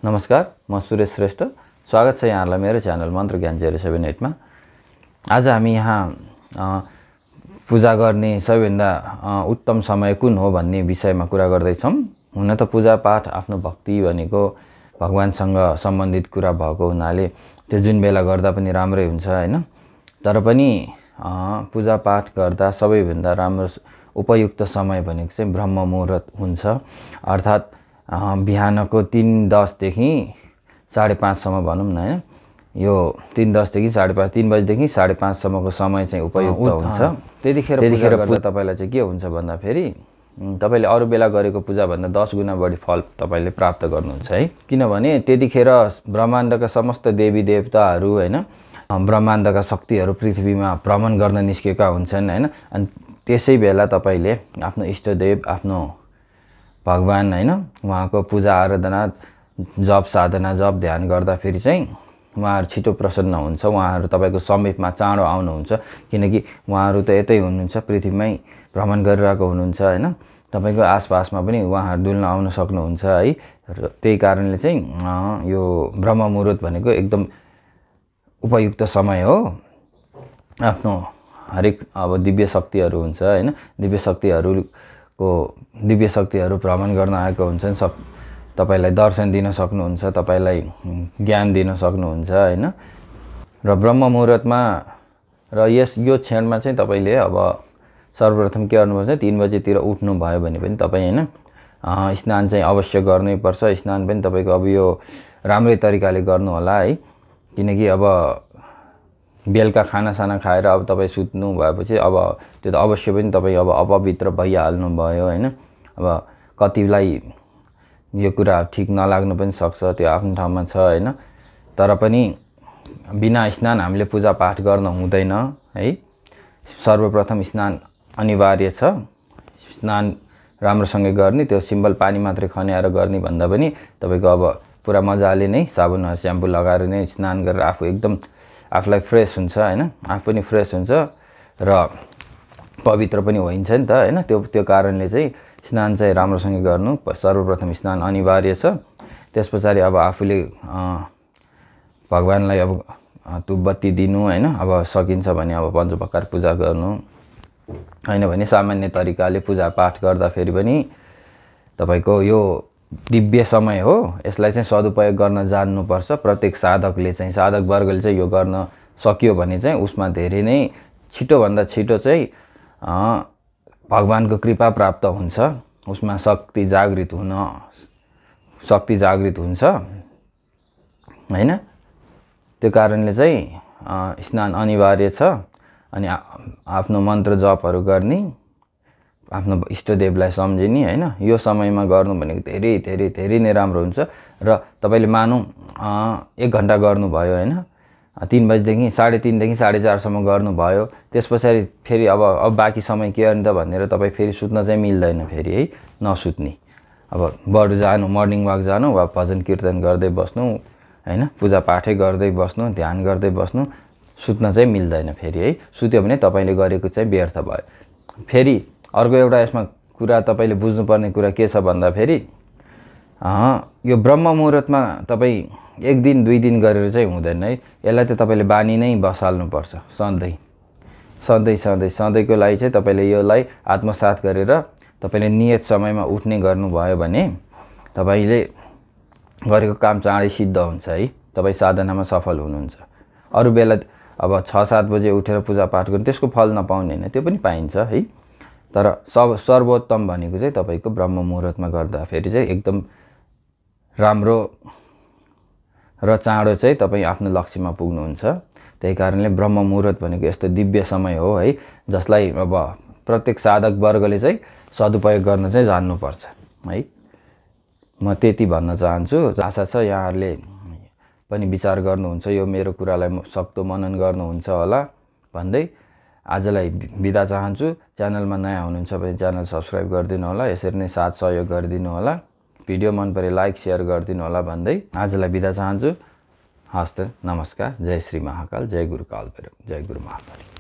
नमस्कार, म सुरेश श्रेष्ठ। स्वागत छ यहाँहरुलाई मेरो च्यानल मन्त्र ज्ञान 078 मा। आज हामी यहाँ पूजा गर्ने सबैभन्दा उत्तम समय कुन हो भन्ने विषयमा कुरा गर्दै छौं। हुन त पूजा पाठ आफ्नो भक्ति भनेको भगवानसँग सम्बन्धित कुरा भएको हुनाले त्यो जुन बेला गर्दा पनि राम्रै हुन्छ हैन। तर पनि पूजा पाठ गर्दा सबैभन्दा राम्रो उपयुक्त समय भनेको चाहिँ ब्रह्म मुहूर्त हुन्छ। अर्थात बिहानको 3:10 देखि 5:30 सम्म भनौं न हैन। यो 3:10 देखि 5:30 3 बजेदेखि 5:30 सम्मको समय चाहिँ उपयुक्त हुन्छ। त्यतिखेर पूजा तपाईलाई चाहिँ के हुन्छ भन्दा फेरि तपाईले अरु बेला गरेको पूजा भन्दा 10 गुणा बढी फल तपाईले प्राप्त गर्नुहुन्छ है। किनभने त्यतिखेर ब्रह्माण्डका समस्त देवी देवताहरू हैन, ब्रह्माण्डका शक्तिहरू पृथ्वीमा भ्रमण गर्न निस्केका हुन्छन् हैन। अनि त्यसै बेला तपाईले आफ्नो इष्टदेव, आफ्नो भगवान हैन, उहाँको पूजा आराधना जप साधना जप ध्यान गर्दा फेरि चाहिँ उहाँहरु छिटो प्रसन्न हुन्छ। उहाँहरु तपाईको समीपमा चाँडो आउनुहुन्छ। किनकि उहाँहरु त यतै हुनुहुन्छ, पृथ्वीमै भ्रमण गरिरहेको हुनुहुन्छ हैन। तपाईको आसपासमा पनि उहाँहरु डुल्न आउन सक्नुहुन्छ है। र त्यही कारणले चाहिँ यो ब्रह्म मुहूर्त भनेको एकदम उपयुक्त समय हो। आफ्नो हरेक अब दिव्य शक्तिहरू हुन्छ हैन, दिव्य शक्तिहरू भ्रमण गर्न आएको हुन्छन्। सब तपाईलाई दर्शन दिन सक्नुहुन्छ, तपाईलाई ज्ञान दिन सक्नुहुन्छ हैन। र ब्रह्म मुहूर्तमा र यो क्षणमा चाहिँ तपाईले अब सर्वप्रथम के गर्नुपर्छ, 3 बजेतिर उठ्नु भयो भने पनि तपाई हैन स्नान चाहिँ अवश्य गर्नै पर्छ। स्नान पनि तपाईको अब यो राम्रै तरिकाले गर्नु होला है। किनकि अब बेलुका खानासाना खाएर अब तपाई सुत्नु भएपछि अब त्यो त अवश्य पनि तपाई अब अपवित्र भइहाल्नु भयो हैन। अब कतिलाई यो कुरा ठीक नलाग्नु पनि सक्छ, त्यो आफ्नो ठाउँमा छ हैन। तर पनि बिना स्नान हामीले पूजा पाठ गर्न हुँदैन है। सर्वप्रथम स्नान अनिवार्य छ। स्नान राम्रोसँग गर्ने, त्यो सिम्पल पानी मात्रै खन्याएर गर्ने भन्दा पनि तपाईको अब पुरा मजाले नै साबुन स्याम्पू लगाएर नै स्नान गरेर आफू एकदम आफुलाई फ्रेश हुन्छ हैन। आफू पनि फ्रेश हुन्छ र पवित्र पनि होइन्छ नि त हैन। त्यो कारणले चाहिँ स्नान चाहिँ राम्रोसँग गर्नु। सर्वप्रथम स्नान अनिवार्य छ। त्यसपछि अब आफूले भगवानलाई अब धूपबत्ती दिनु हैन। अब सकिन्छ भने अब पञ्चप्रकार पूजा गर्नु हैन भने सामान्य तरिकाले पूजा पाठ गर्दा फेरि पनि तपाईको यो दिव्य समय हो। यसलाई चाहिँ सदुपयोग गर्न जान्नुपर्छ। प्रत्येक साधकले चाहिँ, साधक वर्गले चाहिँ यो गर्न सक्यो भने चाहिँ उसमा धेरै नै छिटो भन्दा छिटो चाहिँ भगवानको कृपा प्राप्त हुन्छ। उसमा शक्ति जागृत हुन्छ हैन। त्यो कारणले चाहिँ स्नान अनिवार्य छ। अनि आफ्नो मन्त्र जपहरू गर्ने, आफ्नो इष्टदेवलाई सम्झिने हैन। यो समयमा गर्नु भनेको धेरै धेरै धेरै नै राम्रो हुन्छ। र तपाईले मानौं 1 घण्टा गर्नु भयो हैन, 3 बजेदेखि 3:30 देखि 4:30 सम्म गर्नु भयो। त्यसपछि फेरि अब बाँकी समय के गर्ने त भनेर तपाई फेरि सुत्न चाहिँ मिल्दैन फेरि है। नसुत्ने, अब बरु जानु, मर्निङ वाक जानु वा भजन कीर्तन गर्दै बस्नु हैन, पूजा पाठै गर्दै बस्नु, ध्यान गर्दै बस्नु। सुत्न चाहिँ मिल्दैन फेरि है। सुत्यो भने तपाईले गरेको चाहिँ व्यर्थ भयो। फेरि अर्को एउटा यसमा कुरा तपाईले बुझ्नुपर्ने कुरा के छ भन्दा फेरि यो ब्रह्म मुहूर्तमा तपाई 1 दिन 2 दिन गरेर चाहिँ हुँदैन है। यसलाई त तपाईले बानी नै बसाल्नु पर्छ। सधैँको लागि चाहिँ तपाईले यसलाई आत्मसात गरेर तपाईले नियत समयमा उठ्ने गर्नुभयो भने तपाईले गरेको काम चाँडै सिद्ध हुन्छ है। तपाई साधनामा सफल हुनुहुन्छ। अरु बेला अब 6-7 बजे उठेर पूजा पाठ गर्नु त्यसको फल नपाउने हैन, त्यो पनि पाइन्छ है। तर सर्वोत्तम भनेको चाहिँ तपाईको ब्रह्म मुहूर्तमा गर्दा फेरि चाहिँ एकदम राम्रो र चाँडो चाहिँ तपाई आफ्नो लक्ष्यमा पुग्नुहुन्छ। त्यही कारणले ब्रह्म मुहूर्त भनेको यस्तो दिव्य समय हो है, जसलाई अब प्रत्येक साधक वर्गले चाहिँ सदुपयोग गर्न चाहिँ जान्नुपर्छ है। म त्यति भन्न चाहन्छु। आशा छ यहाँहरुले पनि विचार गर्नुहुन्छ, यो मेरो कुरालाई सक्दो मनन गर्नुहुन्छ होला भन्दै आजलाई बिदा चाहन्छु। च्यानलमा नयाँ हुनुहुन्छ भने च्यानल सब्स्क्राइब गरिदिनु होला। यसरी नै साथ सहयोग गरिदिनु होला। भिडियो मन परे लाइक शेयर गरिदिनु होला भन्दै आजलाई बिदा चाहन्छु। हस्त नमस्कार। जय श्री महाकाल, जय गुरु काल भैरव, जय गुरु महाकाल।